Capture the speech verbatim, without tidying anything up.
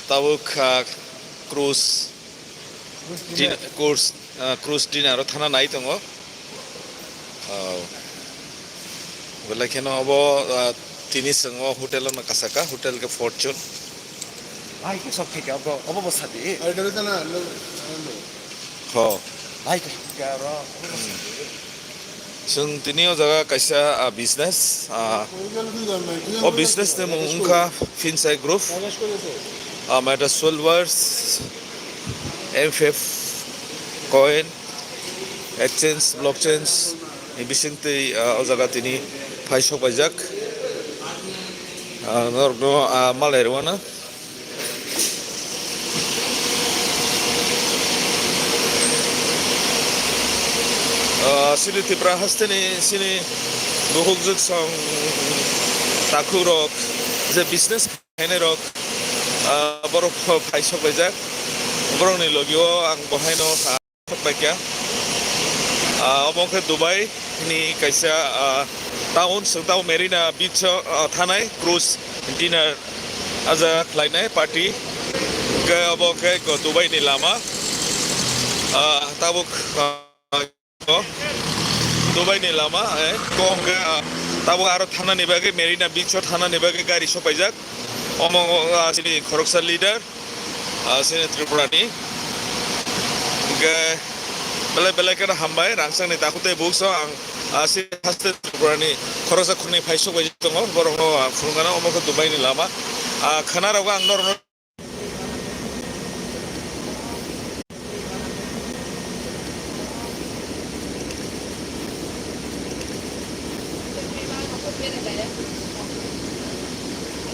Tabuk, ah, cruise din-, cruise, ah, cruise dinner o thana nai tongo. Oh. Belai kheno obo, ah, tini chwng o hotel o no kasaka, hotel khe Fortune. Bai khe sok theke obo, obo bo sadi. Ai, dole tana, lo, lo. Ho. Bai khe sok theke aro, obo bo sadi. Chwng tini o jaga kaisa, ah, business, ah, o business ni mung wngkha Finsai Group, ah, Meta Solvers, M F F Coin, Exchange, Blockchains ni bisingtwi, ah, o jaga tini phai sok paijak. Ah, norokno, ah, malai rwmano. Ah, chini Tripura hasteni chini bukhukjwk song takhukrok je business khainairok, ah, borok pho-, phai sok laijak. Borokni logio ang bohaino, ah, Paikha. Ah, omo khe Dubai ni kaisa, ah, town, chwng tamo Marina Beach o, ah, thanai cruise dinner aja khlainai party. Khe obo khe ko Dubai ni lama. Ah, tabuk, ah, ko Dubai ni lama, eh, ko hwnkhe, ah, tabuk aro thanani bagwi Marina Beach o thanani bagwi gari sopaijak. Omo, ah, chini khoroksa leader. Ah, chini Tripura ni. Hingke belai belai khe hambai, rangchak ni takhuk tei bukhuk so ang, ah, si haste Tripura ni khoroksa khoroknwi phai sok bai tongo, borok no, ah, khulum gana, omo khe Dubai ni lama. Ah, khana rok ang norok no